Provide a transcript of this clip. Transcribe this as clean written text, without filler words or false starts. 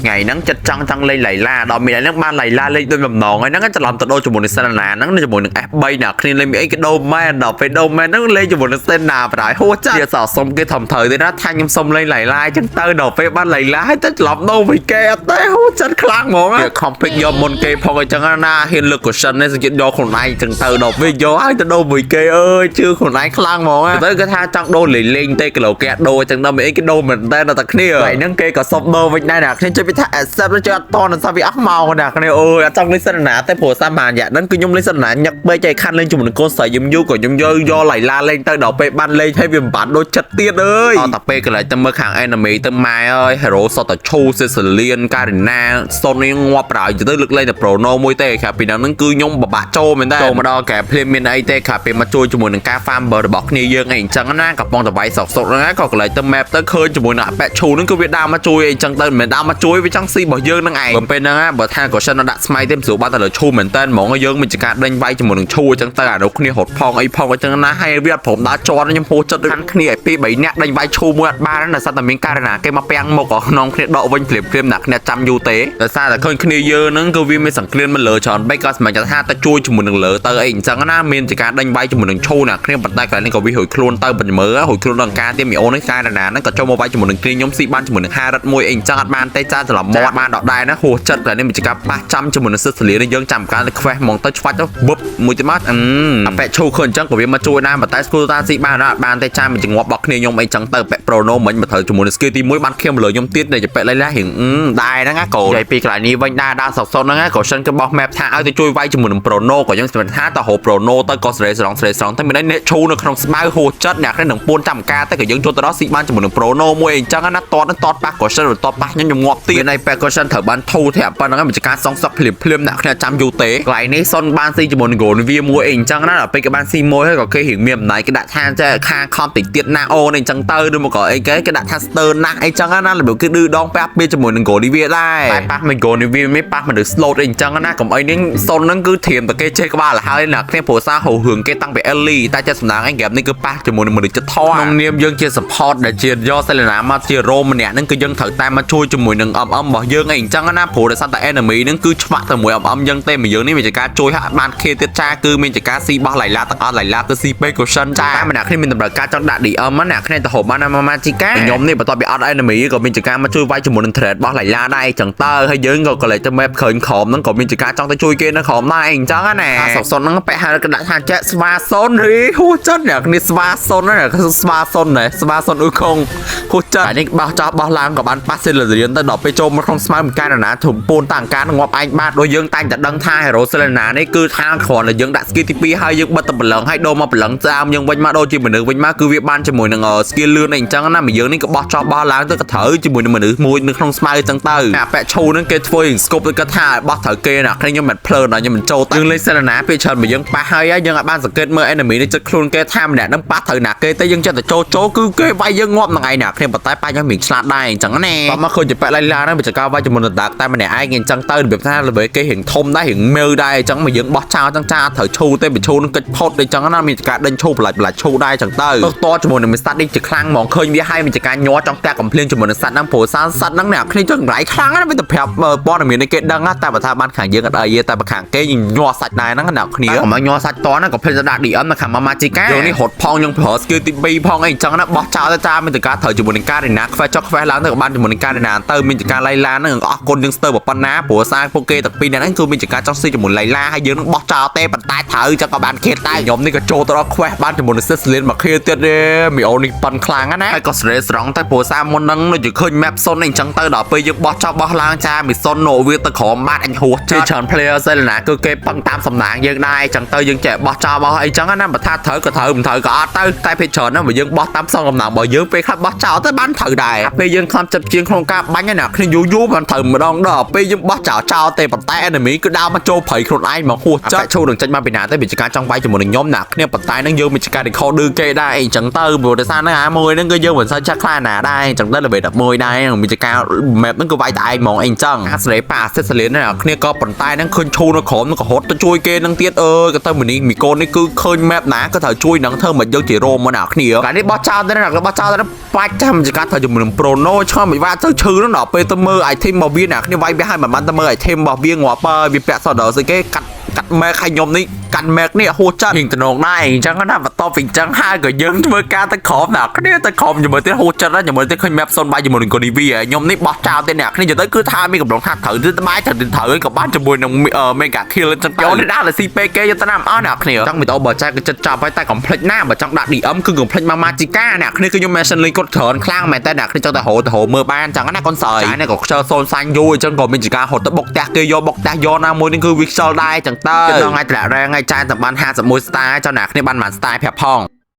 ថ្ងៃហ្នឹងចិត្តចង់ចង់លេងឡៃឡាដល់មានហ្នឹងបានឡៃឡាលេងដូចបំណងហើយហ្នឹងច្រឡំទៅដូរជាមួយនឹងសេណាហ្នឹងជាមួយនឹង S3 ណាគ្នាលេងមានអីគេដូរមែនដល់ពេលដូរមែនហ្នឹងលេងជាមួយនឹងសេណាបណ្ដោយហួសចាសអសុំគេធំត្រូវទេណាថាខ្ញុំសុំលេងឡៃឡាអញ្ចឹងទៅដល់ពេលបានឡៃឡាហើយទៅច្រឡំដូរវិញគេអត់ទេហួសចិត្តខ្លាំងហ្មងគេខំពេកយកមុនគេផងអញ្ចឹងណាហ៊ានលើក cushion នេះសង្កេតយកខ្លួនឯងអញ្ចឹងទៅដល់ពេលយកហើយទៅដូរមួយគេអើយជឿខ្លួនឯងខ្លាំងហ្មងទៅគេថាចង់ដូរលេងលេងទេគីឡូគេអត់ដូរអញ្ចឹងដល់មានអីគេដូរមែនតើដល់តែគ្នាហើយហ្នឹងគេក៏សុំដូរវិញដែរណាគ្នាជួយពីថា accept ទៅជួយអត់តនសាវាអស់ម៉ោងណាគ្នាអើយអត់ចង់លេងសិនណាទេព្រោះសាមញ្ញហ្នឹងគឺខ្ញុំលេងសិនណាញឹកពេកឯខណ្ឌលេងជាមួយនឹងកូនស្រីខ្ញុំយូរក៏ខ្ញុំយកយកឡៃឡាលេងទៅដល់ពេលបានលេងហើយវាមិនបានដូចចិត្តទៀតអើយអត់តែពេលកន្លែងទៅមើលខាង enemy ទៅម៉ែអើយ hero សតតែឈូសេសលៀនការីណាសុននេះងាប់ប្រហើយទៅលើកលែងតែ Prono មួយទេครับពីហ្នឹងគឺខ្ញុំបបាក់ចូលមែនតើចូលមកដល់កែភ្លាមមានអីទេครับពេលមកជួយជាមួយនឹងការ farm បើរបស់គ្នាយើងអីអញ្ចឹងណាកំពុងតែវាយសោកសុកហ្នឹងក៏កន្លែងទៅ map ទៅឃើញជាមួយនឹងអាប៉ែឈូហ្នឹងគឺវាដើរមកជួយអីអញ្ចឹងទៅមិនមែនដើរមកជួយវាចង់ស៊ីរបស់យើងហ្នឹងឯងបើពេលហ្នឹងណាបើថាក៏សិនដាក់ស្មៃទេមិនស្រួលបាត់ទៅលើឈូមែនតើហ្មងយើងមានចការដេញវាយជាមួយនឹងឈូអញ្ចឹងទៅអានោះគ្នារត់ផងអីផងអញ្ចឹងណាហើយវាអត់ព្រមដើរជន់ខ្ញុំហួសចិត្តដូចគ្នាឲ្យពីរបីនាក់ដេញវាយឈូមួយអត់បានណាសត្វតែមានករណាគេមកពាំងមុខក្នុងគ្នាដកវិញភ្លាមភ្លាមណាគ្នាចាំយូរទេដោយសារតែឃើញគ្នាយើងហ្នឹងគឺវាមានសង្គ្រាមមកលើច្រើនបែកក៏សម្រាប់ថាទៅជួយជាមួយនឹងលើទៅអីអញ្ចឹងណាមានចការដេញវាយជាមួយនឹងឈូណាគ្នាប៉ុន្តែកន្លែងនេះក៏វារួចខ្លួនទៅបញ្មើរួចខ្លួនដល់ការទៀតមីអូននេះការណាហ្នឹងក៏ចូលមកវាយជាមួយនឹងគ្នាខ្ញុំស៊ីបានជាមួយនឹងហារិតមួយអីអញ្ចឹងអត់បានទេចាច្រឡំមាត់បានដកដែរណាហួសចិត្តកន្លែងនេះមានចការប៉ះចាំជាមួយនឹងសិទ្ធិសលានេះយើងចាំការទៅខ្វេះហ្មងទៅឆ្វាច់ទៅបឹបមួយទៀតមកអឺអាប៉ែឈូឃើញអញ្ចឹងក៏វាមកជួយដែរប៉ុន្តែស្គូតាស៊ីបានអត់បានទេចាំចងាប់របស់គ្នាខ្ញុំអីចឹងទៅប៉ែប្រូណូមិញមកត្រូវជាមួយនឹង skill ទី1បានខៀមលើខ្ញុំទៀតដែលប៉ែឡៃឡារៀងដែរហ្នឹងណាកូននិយាយពីកន្លែងនេះវិញដែរដើរសកសុនហ្នឹងណាក៏សិនគឺបោះ map ថាឲ្យទៅជួយវាយជាមួយនឹងប្រូណូក៏យើងសម្រាប់ថាទៅហូប្រូណូទៅក៏ស្រេស្រង់ស្រេស្រង់តែមានអ្នកឈូនៅក្នុងស្មៅហួសចិត្តអ្នកគ្នានឹងពួនចាំការតែក៏យើងចូលទៅដល់ស៊ីបានជាមួយនឹងប្រូណូមួយអីចឹងណាតតតតប៉ះក៏សិនតតប៉ះខ្ញុំខ្ញុំងាប់ទៀតមានឯប៉ែក៏សិនត្រូវបានធូរធាក់ប៉ុណ្ណឹងមិនជាការសងសឹកភ្លាមភ្លាមអ្នកគ្នាចាំយូរទេកន្លែងនេះសុនបានស៊ីជាមួយនឹងហ្គោលវាមួយអីអញ្ចឹងណាដល់ពេលគេបានស៊ីមួយហើយក៏គេរៀងមានអំណាចគេដាក់ថាចេះខាខំតិចទៀតណាអូនអីចឹងទៅឬមកក៏អីគេគេដាក់ថាស្ទើណាស់អីចឹងណារបៀបគឺឌឺដងប៉ះពេលជាមួយនឹងហ្គោលវាដែរតែប៉ះមិនហ្គោលវាមិនប៉ះមនុស្ស slot អីចឹងណាកុំអីនេះសុនហ្នឹងគឺធៀមតែគេចេះក្បាលហើយណាគ្នាព្រោះសារហៅរឿងគេតាំងពី Ellie តែចេះសំណាងអីហ្គេមនេះគឺប៉ះជាមួយនឹងមនុស្សចិត្តធម៌ក្នុងនាមយើងជា support ដែលជាយកសេលេណាមកជារោមម្នាក់ហ្នឹងគឺយើងត្រូវតែមកជួយជាមួយនឹង MM របស់យើងអីអញ្ចឹងណាព្រោះដោយសារតែ enemy ហ្នឹងគឺឆ្វាក់ទៅមួយ MM យើងទេមកយើងនេះមានជាការជួយហាក់បានខេទៀតចាគឺមានជាការស៊ីបោះឡៃឡាទាំងអស់ឡៃឡាគឺស៊ីពេក cushion ចាតែម្នាក់គ្នាមានតម្រូវការចង់ដាក់ DM ណាគ្នាទៅហូបបានណាម៉ាជីកាខ្ញុំនេះបន្ទាប់ពីអត់ enemy ក៏មានជាការមកជួយវាយជាមួយនឹង thread របស់ឡៃឡាដែរអញ្ចឹងទៅហើយយើងក៏កលេចទៅ map ឃើញក្រមហ្នឹងក៏មានជាការចង់ទៅជួយគេនៅក្រមដែរអញ្ចឹងណាសុកសុនហ្នឹងបែកហើកដាក់ថាចេះស្វាសុនហីហួចិត្តអ្នកគ្នាស្វាសុនណាស្វាសុនណែស្វាសុនអ៊ូខងហួចិត្តនេះបោះចោះបោះឡើងក៏បានប៉ះសេលរៀនទៅដល់ពេលចូលមកក្នុងស្មៅមិនការណាធំពូនតាំងការងាប់ឯងបាទដូចយើងតែងតែដឹងថា Hero Selena នេះគឺថាគ្រាន់តែយើងដាក់ skill ទី2ហើយយើងបិទតែប្រឡងហើយដូរមកប្រឡងតាមយើងវិញមកដូរជាមនុស្សវិញមកគឺវាបានជាមួយនឹង skill លឿនអីអញ្ចឹងណាមកយើងនេះក៏បោះចោះបោះឡើងទៅក៏ត្រូវជាមួយនឹងមនុស្សមួយនៅក្នុងស្មៅអញ្ចឹងទៅអាប៉ែឈូហ្នឹងគេធ្វើយ៉ាង scope ទៅគាត់ថាបោះត្រូវគេណាគ្នាខ្ញុំមិនភ្លើនដល់ខ្ញុំមិនចូលទៅយើងលេង Selena ពេលច្រើនមកយើងប៉ះហើយយើងអាចបានសង្កេតមើល enemy នេះចិត្តខ្លួនគេថាម្នាក់ហ្នឹងប៉ះត្រូវណាគេទៅយើងចិត្តតែចូលចូលគឺគេវាយយើងងាប់ហ្នឹងឯងណាគ្នាប៉ុន្តែប៉ះខ្ញុំមានឆ្លាតដែរអញ្ចឹងណាតមកឃើញជាប៉ែឡៃឡាហ្នឹងវាចកវាយជាមួយនឹងដាកតែម្នាក់ឯងអញ្ចឹងទៅរបៀបថារបៀបគេរៀងធំដែររៀងមើលដែរអញ្ចឹងមកយើងបោះចោលអញ្ចឹងចាត្រូវឈូទេបញ្ឈូនឹងកិច្ចផុតអញ្ចឹងណាមានការដេញឈូបន្លាច់បន្លាច់ឈូដែរអញ្ចឹងទៅតតជាមួយនឹងមីសត្វនេះជាខ្លាំងហ្មងឃើញវាឲ្យមានការញ័រចង់តាក់កំភ្លៀងជាមួយនឹងសត្វហ្នឹងព្រោះសារសត្វហ្នឹងអ្នកគ្នាចង់រៃខ្លាំងណាស់វាទៅប្រាប់ព័ត៌មាននេះគេដឹងតែបើថាបានខាងយើងអត់អីទេតែបើខាងគេញ័រសាច់ដែរហ្នឹងអ្នកគ្នាកុំឲ្យញ័រសាច់តណាក៏ភ្លេចទៅដាក់ DM នៅខាងម៉ាម៉ាជីកាយើងនេះរត់ផងយើងប្រើ skill ទី2ផងអីអញ្ចឹងណាបោះចោលទៅចាមានតែការត្រូវជាមួយនឹងការរីណាខ្វេះចុះខ្វេះឡើងទៅក៏បានជាមួយនឹងការរីណាទៅមានការឡៃឡាហ្នឹងអស់គុណយើងស្ទើរប៉ុណ្ណាព្រោះសារពួកគេទាំងពីរនាក់ហ្នឹងគឺមានការចង់ស៊ីជាមួយឡៃឡាហើយយើងនឹងបោះចោលទេប៉ុន្តែត្រូវចឹងក៏បានខេតដែរខ្ញុំនេះក៏ចូលទៅដល់ខ្វេះបានជាមួយនឹងសិសលៀនមកខៀទៀតទេមីអូនេះប៉ិនខ្លាំងណាហើយក៏ស្រេស្រង់តែព្រោះសារមុនហ្នឹងដូចជាឃើញ map សុនអីចឹងទៅដល់ពេលយើងបោះចោលបោះឡើងចាមីសុនណូវាទៅក្រោមបាត់អញហួសចិត្តច្រើន player សេលណាគឺគេពឹងតាមសំណាងយើងដែរចឹងទៅយើងចេះបោះចោលបោះអីចឹងណាបើថាត្រូវក៏ត្រូវមិនត្រូវក៏អត់ទៅតែពេលច្រើនណាបើយើងបោះតាមសងកំណាងរបស់យើងពេលខ្លះបោះចោលទៅបានត្រូវដែរពេលយើងខំចិត្តជាងក្នុងការបាញ់ណាគ្នាយូរយូរបានត្រូវម្ដងដល់ពេលយើងបោះចោលចោលទេប៉ុន្តែ enemy គឺដើរមកចូលព្រៃខ្លួនឯងមកហួសចិត្តឈូនឹងចេញមកពីណាទេវាជាការចង់វាយជាមួយនឹងខ្ញុំណាគ្នាប៉ុន្តែនឹងយើងមានជាការ record ឌឺគេដែរអីចឹងទៅព្រោះដោយសារហ្នឹងអាមួយហ្នឹងគឺយើងមិនសូវចាក់ខ្លាណាដែរអញ្ចឹងទៅ level 11ដែរមានជាការ map ហ្នឹងគឺវាយតែឯងហ្មងអីចឹងអាស្រេប៉ាសិតសលៀនណាគ្នាក៏ប៉ុន្តែហ្នឹងឃើញឈូនៅក្រោមហ្នឹងក៏រត់ទៅជួយគេហ្នឹងទៀតអើយក៏ទៅមីមីកូននេះគឺឃើញ map ណាក៏ត្រូវជួយហ្នឹងធ្វើមកយើងជារោមមកណាគ្នាកាលនេះបោះចោលទៅណាបោះចោលទៅបាច់ចាំជាការត្រូវជាមួយនឹង Prono ឆ្ងល់មិនវាទៅឈឺហ្នឹងដល់ពេល ពេលទៅមើល item របស់វាអ្នកគ្នាវាយវាឲ្យមិនបានទៅមើល item របស់វាងាប់ហើយវាពាក់សតដល់ស្អីគេកាត់កាត់ make ឲ្យខ្ញុំនេះកាន់ make នេះហួសចិត្តរៀងតំណងដែរអញ្ចឹងណាបន្ទាប់ពីអញ្ចឹងហើយក៏យើងធ្វើការទៅក្រោមអ្នកគ្នាទៅក្រោមជាមួយទៀតហួសចិត្តណាជាមួយទៀតឃើញ map សុនបាយជាមួយនឹង Godivi ខ្ញុំនេះបោះចោលទៀតអ្នកគ្នាទៅគឺថាមានកម្រងថាត្រូវទៅបាយត្រូវទៅត្រូវក៏បានជាមួយនឹង mega kill អញ្ចឹងយកនេះដាក់លើ CPK យកទៅណាអស់អ្នកគ្នាចង់វីដេអូបើចែកក៏ចិត្តចាប់ហើយតែកុំភ្លេចណាបើចង់ដាក់ DM គឺកុំភ្លេចមក Magica អ្នកគ្នាគឺខ្ញុំ mention link គាត់ច្រើនខ្លាំងមែនតើអ្នកគ្នាចង់ទៅរទៅមើលបានអញ្ចឹងណាកូនស្រីចានេះក៏ខ្ជិលសូនសាញ់យូរអញ្ចឹងក៏មានជាការហត់ទៅបុកផ្ទះគេយកបុកផ្ទះយកណាមួយនេះគឺវាខ្ជិលដែរអញ្ចឹងទៅដល់ថ្ងៃតម្លាក់រែងថ្ងៃចាយតែបាន51 star ចុះអ្នកគ្នាបានប៉ុន្មាន star ប្រាប់ផង។